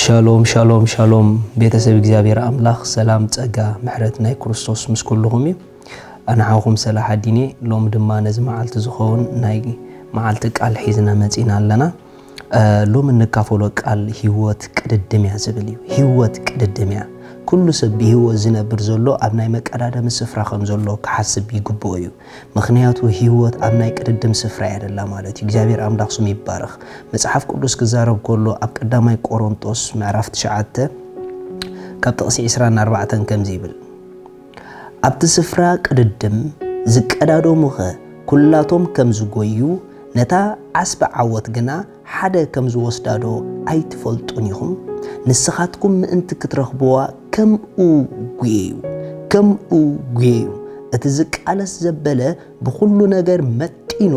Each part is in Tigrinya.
ሻሎም ሻሎም ሻሎም፣ ቤተሰብ እግዚኣብሔር ኣምላኽ፣ ሰላም፣ ጸጋ፣ ምሕረት ናይ ክርስቶስ ምስ ኩልኹም እዩ። ኣነ ሓውኹም ሰላሓዲን እየ። ሎም ድማ ነዚ መዓልቲ ዝኸውን ናይ መዓልቲ ቃል ሒዝና መጺና ኣለና። እ፣ ሎም እንካፈሎ ቃል ህይወት ቅድድም እያ ዝብል እዩ። ህይወት ቅድድም እያ። ኩሉ ሰብ ብህይወት ዝነብር ዘሎ ኣብ ናይ መቀዳደሚ ስፍራ ከም ዘሎ ክሓስብ ይግብኦ እዩ። ምኽንያቱ ህይወት ኣብ ናይ ቅድድም ስፍራ እያ ደላ ማለት እዩ። እግዚኣብሔር ኣምላኽ ስሙ ይባረኽ። መጽሓፍ ቅዱስ ክዛረብ ከሎ ኣብ ቀዳማይ ቆሮንጦስ ምዕራፍ ትሽዓተ ካብ ጥቕሲ ዕስራን ኣርባዕተን ከምዚ ይብል፣ ኣብቲ ስፍራ ቅድድም ዝቀዳደሙኸ ኩላቶም ከም ዝጎዩ ነታ ዓስቢ ዓወት ግና ሓደ ከም ዝወስዳዶ ኣይትፈልጡን ኢኹም? ንስኻትኩም ምእንቲ ክትረኽብዋ ከምኡ ጉየዩ፣ ከምኡ ጉየዩ። እቲ ዝቃለስ ዘበለ ብኹሉ ነገር መጢኑ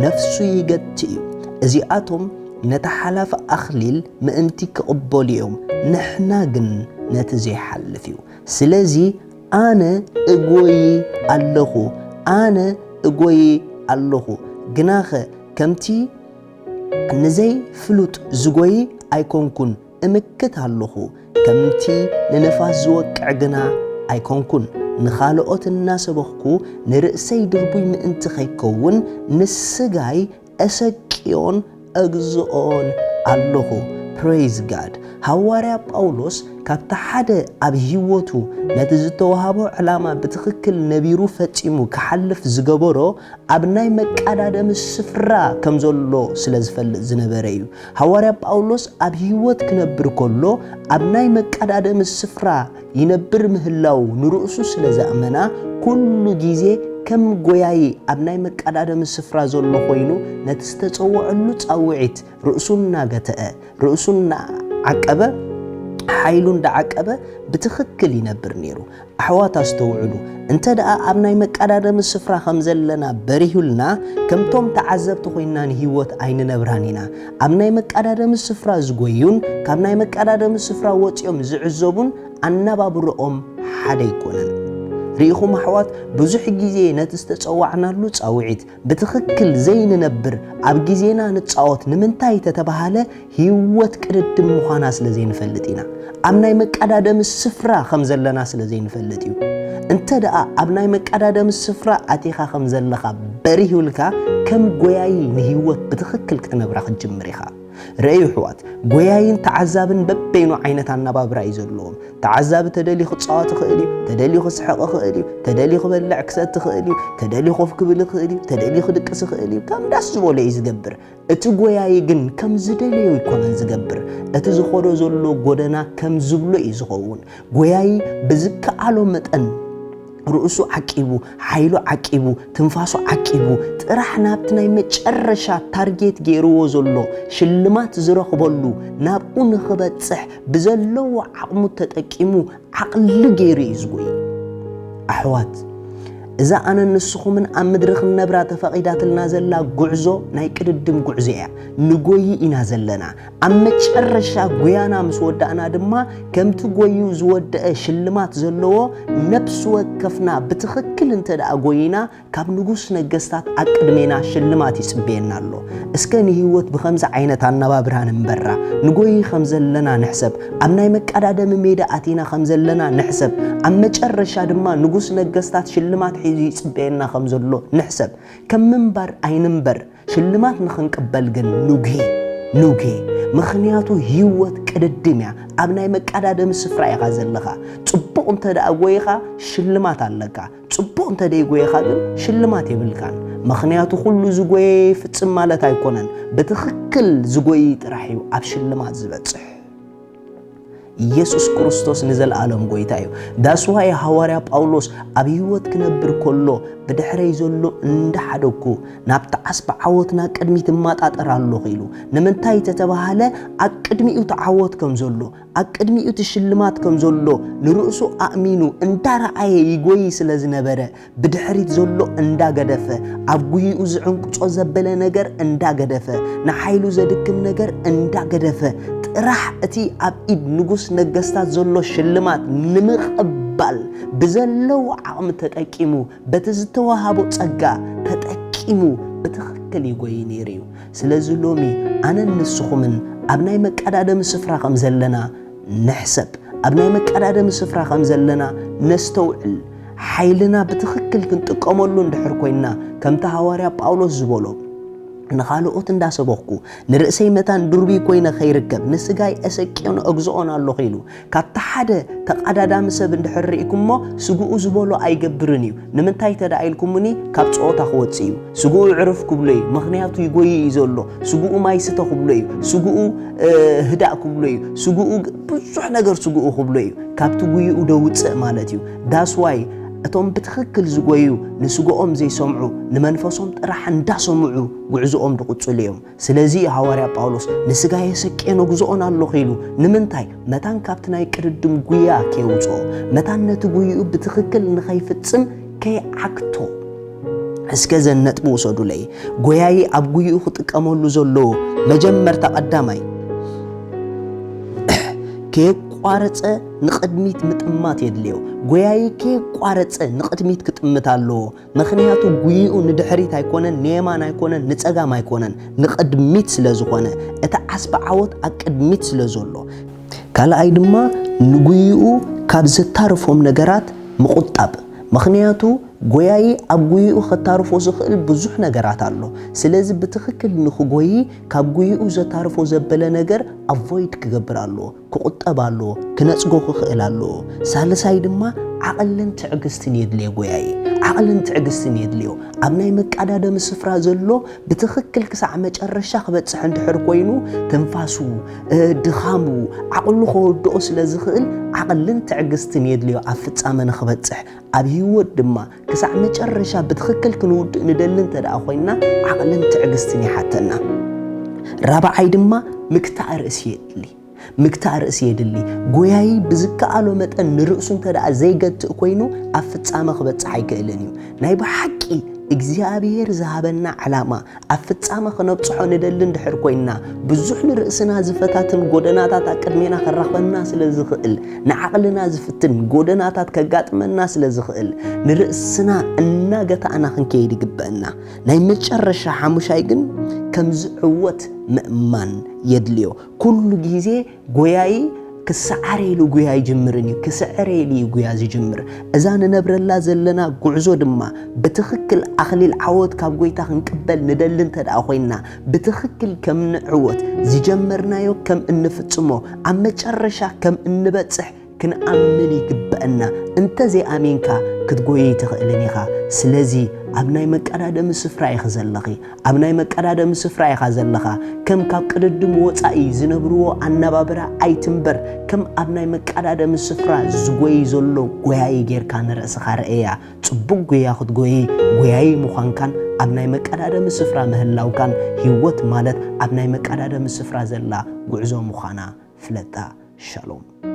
ነፍሱ ይገቲ እዩ። እዚኣቶም ነቲ ሓላፊ ኣኽሊል ምእንቲ ክቕበሉ እዮም፣ ንሕና ግን ነቲ ዘይሓልፍ እዩ። ስለዚ ኣነ እጎይ ኣለኹ፣ ኣነ እጎይ ኣለኹ። ግናኸ ከምቲ ንዘይፍሉጥ ዝጎይ ኣይኮንኩን፣ እምክት ኣለኹ። ከምቲ ንነፋስ ዝወቅዕ ግና ኣይኮንኩን፣ ንኻልኦት እናሰበኽኩ ንርእሰይ ድርቡይ ምእንቲ ኸይከውን ንስጋይ እሰቅዮን እግዝኦን ኣለኹ። ፕሬይዝ ጋድ። ሃዋርያ ጳውሎስ ካብቲ ሓደ ኣብ ህይወቱ ነቲ ዝተዋህቦ ዕላማ ብትኽክል ነቢሩ ፈጺሙ ክሓልፍ ዝገበሮ ኣብ ናይ መቀዳደሚ ስፍራ ከም ዘሎ ስለ ዝፈልጥ ዝነበረ እዩ። ሃዋርያ ጳውሎስ ኣብ ህይወት ክነብር ከሎ ኣብ ናይ መቀዳደሚ ስፍራ ይነብር ምህላው ንርእሱ ስለ ዘእመና፣ ኩሉ ግዜ ከም ጎያዪ ኣብ ናይ መቀዳደሚ ስፍራ ዘሎ ኮይኑ ነቲ ዝተጸውዐሉ ጻውዒት ርእሱ እናገተአ፣ ርእሱ እናዓቀበ፣ ሓይሉ እንዳዓቀበ ብትኽክል ይነብር ነይሩ። ኣሕዋት ኣስተውዕሉ፣ እንተ ደኣ ኣብ ናይ መቀዳደሚ ስፍራ ከም ዘለና በሪሁልና፣ ከምቶም ተዓዘብቲ ኮይንና ንህይወት ኣይንነብራን ኢና። ኣብ ናይ መቀዳደሚ ስፍራ ዝጎዩን ካብ ናይ መቀዳደሚ ስፍራ ወጺኦም ዝዕዘቡን ኣነባብርኦም ሓደ ኣይኮነን። ርኢኹም ኣሕዋት፣ ብዙሕ ግዜ ነቲ ዝተጸዋዕናሉ ጻውዒት ብትኽክል ዘይንነብር፣ ኣብ ግዜና ንጻወት። ንምንታይ ተተባሃለ፣ ህይወት ቅድድም ምዃና ስለ ዘይንፈልጥ ኢና። ኣብ ናይ መቀዳደሚ ስፍራ ከም ዘለና ስለ ዘይንፈልጥ እዩ። እንተ ደኣ ኣብ ናይ መቀዳደሚ ስፍራ ኣቲኻ ከም ዘለኻ በሪሁልካ፣ ከም ጎያዪ ንህይወት ብትኽክል ክትነብራ ክትጅምር ኢኻ። ርእዩ ኣሕዋት፣ ጎያይን ተዓዛብን በበይኑ ዓይነት ኣነባብራ እዩ ዘለዎም። ተዓዛቢ ተደልዩ ክጻወት ይኽእል እዩ፣ ተደልዩ ክስሕቕ ይኽእል እዩ፣ ተደልዩ ክበልዕ ክሰቲ ይኽእል እዩ፣ ተደልዩ ኮፍ ክብል ይኽእል እዩ፣ ተደልዩ ክድቅስ ይኽእል እዩ። ከም ዳስ ዝበሎ እዩ ዝገብር። እቲ ጎያዪ ግን ከም ዝደለዮ ኣይኮነን ዝገብር። እቲ ዝኸዶ ዘሎ ጎደና ከም ዝብሎ እዩ ዝኸውን። ጎያዪ ብዝከኣሎ መጠን ርእሱ ዓቂቡ፣ ሓይሉ ዓቂቡ፣ ትንፋሱ ዓቂቡ፣ ጥራሕ ናብቲ ናይ መጨረሻ ታርጌት ገይርዎ ዘሎ ሽልማት ዝረኽበሉ ናብኡ ንኽበጽሕ ብዘለዎ ዓቕሙ ተጠቂሙ ዓቕሊ ገይሩ እዩ ዝጎይ። ኣሕዋት፣ እዛ ኣነን ንስኹምን ኣብ ምድሪ ክንነብራ ተፈቒዳትልና ዘላ ጉዕዞ ናይ ቅድድም ጉዕዞ እያ። ንጎይ ኢና ዘለና። ኣብ መጨረሻ ጉያና ምስ ወዳእና ድማ፣ ከምቲ ጎዩ ዝወደአ ሽልማት ዘለዎ፣ ነፍሲ ወከፍና ብትኽክል እንተ ደኣ ጎይና፣ ካብ ንጉስ ነገስታት ኣቅድሜና ሽልማት ይጽበየና ኣሎ። እስከ ንህይወት ብኸምዚ ዓይነት ኣነባብራ ንንበራ። ንጎይ ከም ዘለና ንሕሰብ። ኣብ ናይ መቀዳደሚ ሜዳ ኣቲና ከም ዘለና ንሕሰብ። ኣብ መጨረሻ ድማ ንጉስ ነገስታት ሽልማት ሒዙ ይጽበየና ከም ዘሎ ንሕሰብ። ከም ምንባር ኣይንንበር። ሽልማት ንኽንቅበል ግን ንጉሄ፣ ንጉሄ። ምኽንያቱ ህይወት ቅድድም እያ። ኣብ ናይ መቀዳደሚ ስፍራ ኢኻ ዘለኻ። ጽቡቕ እንተ ደኣ ጎይኻ ሽልማት ኣለካ። ጽቡቕ እንተ ደይጎይኻ ግን ሽልማት የብልካን። ምኽንያቱ ኩሉ ዝጎየ ይፍጽም ማለት ኣይኮነን። ብትኽክል ዝጎይ ጥራሕ እዩ ኣብ ሽልማት ዝበጽሕ። ኢየሱስ ክርስቶስ ንዘለኣለም ጎይታ እዩ። ዳስዋይ ሃዋርያ ጳውሎስ ኣብ ህይወት ክነብር ከሎ፣ ብድሕረይ ዘሎ እንዳሓደግኩ ናብቲ ዓስቢ ዓወትና ቅድሚት እማጣጠር ኣለኹ ኢሉ። ንምንታይ ተተባሃለ፣ ኣብ ቅድሚኡ እቲ ዓወት ከም ዘሎ፣ ኣብ ቅድሚኡ እቲ ሽልማት ከም ዘሎ ንርእሱ ኣእሚኑ እንዳረኣየ ይጎይ ስለ ዝነበረ፣ ብድሕሪት ዘሎ እንዳገደፈ፣ ኣብ ጉይኡ ዝዕንቅጾ ዘበለ ነገር እንዳገደፈ፣ ንሓይሉ ዘድክም ነገር እንዳገደፈ፣ ጥራሕ እቲ ኣብ ኢድ ንጉስ ነገስታት ዘሎ ሽልማት ንምቕባል ብዘለዎ ዓቕሚ ተጠቂሙ፣ በቲ ዝተዋሃቦ ጸጋ ተጠቂሙ፣ ብትኽክል ብትኽክል ይጎይ ነይሩ እዩ። ስለዚ ሎሚ ኣነን ንስኹምን ኣብ ናይ መቀዳደሚ ስፍራ ከም ዘለና ንሕሰብ፣ ኣብ ናይ መቀዳደሚ ስፍራ ከም ዘለና ነስተውዕል። ሓይልና ብትኽክል ክንጥቀመሉ እንድሕር ኮይንና፣ ከምቲ ሃዋርያ ጳውሎስ ዝበሎ፣ ንኻልኦት እንዳሰበኽኩ ንርእሰይ መታን ድሩብይ ኮይነ ከይርከብ ንስጋይ ኤሰቅዮን እግዝኦን ኣለኹ ኢሉ። ካብቲ ሓደ ተቐዳዳሚ ሰብ እንድሕር ርኢኩሞ፣ ስግኡ ዝበሎ ኣይገብርን እዩ። ንምንታይ ተደኣ ኢልኩምኒ፣ ካብ ጸወታ ክወጽእ እዩ። ስግኡ ዕርፍ ክብሎ እዩ፣ ምኽንያቱ ይጎይ እዩ ዘሎ። ስግኡ ማይ ስተ ክብሎ እዩ፣ ስግኡ ህዳእ ክብሎ እዩ፣ ስግኡ ብዙሕ ነገር ስግኡ ክብሎ እዩ። ካብቲ ጉይኡ ደውጽእ ማለት እዩ። ዳስዋይ እቶም ብትኽክል ዝጎዩ ንስግኦም ዘይሰምዑ፣ ንመንፈሶም ጥራሕ እንዳሰምዑ ጉዕዝኦም ድቕጽሉ እዮም። ስለዚ እዩ ሃዋርያ ጳውሎስ ንስጋ የሰቄ ነግዝኦን ኣለኹ ኢሉ። ንምንታይ? መታን ካብቲ ናይ ቅድድም ጉያ ከየውፅኦ፣ መታን ነቲ ጉይኡ ብትኽክል ንኸይፍጽም ከይዓግቶ። እስከ ዘን ነጥቢ ውሰዱለይ። ጎያዪ ኣብ ጉይኡ ክጥቀመሉ ዘለዎ መጀመርታ ቀዳማይ ከየቋረጸ ንቕድሚት ምጥማት የድልዮ። ጎያዪ ከየቋረጸ ንቕድሚት ክጥምት ኣለዎ። ምኽንያቱ ጉይኡ ንድሕሪት ኣይኮነን፣ ንየማን ኣይኮነን፣ ንጸጋም ኣይኮነን፣ ንቕድሚት ስለ ዝኾነ፣ እቲ ዓስቢ ዓወት ኣብ ቅድሚት ስለ ዘሎ። ካልኣይ ድማ ንጉይኡ ካብ ዘታርፎም ነገራት ምቑጣብ። ምኽንያቱ ጎያዪ ኣብ ጉይኡ ከታርፎ ዝኽእል ብዙሕ ነገራት ኣሎ። ስለዚ ብትኽክል ንኽጎዪ ካብ ጉይኡ ዘታርፎ ዘበለ ነገር ኣቮይድ ክገብር ኣለዎ፣ ክቑጠብ ኣለዎ፣ ክነጽጎ ክኽእል ኣለዎ። ሳልሳይ ድማ ዓቕልን ትዕግስትን የድልዮ ጎያዪ። ዓቕልን ትዕግስትን የድልዮ። ኣብ ናይ መቀዳደሚ ስፍራ ዘሎ ብትኽክል ክሳዕ መጨረሻ ክበጽሕ እንድሕር ኮይኑ፣ ትንፋሱ፣ እ፣ ድኻሙ፣ ዓቕሉ ከወድኦ ስለ ዝኽእል ዓቕልን ትዕግስትን የድልዮ ኣብ ፍጻመ ንኽበጽሕ። ኣብ ህይወት ድማ ክሳዕ መጨረሻ ብትኽክል ክንውድእ ንደሊ እንተ ደኣ ኮይንና፣ ዓቕልን ትዕግስትን ይሓተና። ራብዓይ ድማ ምግታእ ርእሲ የድሊ። ምግታእ ርእሲ የድሊ። ጎያዪ ብዝከኣሎ መጠን ንርእሱ እንተ ደኣ ዘይገትእ ኮይኑ፣ ኣብ ፍጻመ ክበጽሕ ኣይክእልን እዩ። ናይ ብሓቂ እግዚኣብሔር ዝሃበና ዕላማ ኣብ ፍጻመ ክነብጽሖ ንደሊ እንድሕር ኮይንና፣ ብዙሕ ንርእስና ዝፈታትን ጎደናታት ኣብ ቅድሜና ከራኽበና ስለ ዝኽእል፣ ንዓቕልና ዝፍትን ጎደናታት ከጋጥመና ስለ ዝኽእል፣ ንርእስና እናገታእና ክንከይድ ይግበአና። ናይ መጨረሻ ሓሙሻይ ግን ከም ዝዕወት ምእማን የድልዮ። ኩሉ ግዜ ጎያዪ ክሰዓረ ኢሉ ጉያ ኣይጅምርን እዩ፣ ክስዕረ ኢሉ እዩ ጉያ ዝጅምር። እዛ ንነብረላ ዘለና ጉዕዞ ድማ ብትኽክል ኣኽሊል ዓወት ካብ ጎይታ ክንቅበል ንደሊ እንተ ደኣ ኮይንና፣ ብትኽክል ከም ንዕወት፣ ዝጀመርናዮ ከም እንፍጽሞ፣ ኣብ መጨረሻ ከም እንበጽሕ ክንኣምን ይግበአና። እንተ ዘይኣሚንካ ክትጎዪ ኣይትኽእልን ኢኻ። ስለዚ ኣብ ናይ መቀዳደሚ ስፍራ ኢኺ ዘለኺ። ኣብ ናይ መቀዳደሚ ስፍራ ኢኻ ዘለኻ። ከም ካብ ቅድድም ወጻኢ ዝነብርዎ ኣነባብራ ኣይትንበር። ከም ኣብ ናይ መቀዳደሚ ስፍራ ዝጎዪ ዘሎ ጎያዪ ጌርካ ንርእስኻ ርኣያ። ጽቡቕ ጉያ ክትጎዪ፣ ጎያዪ ምዃንካን ኣብ ናይ መቀዳደሚ ስፍራ ምህላውካን፣ ህይወት ማለት ኣብ ናይ መቀዳደሚ ስፍራ ዘላ ጉዕዞ ምዃና ፍለጣ። ሻሎም።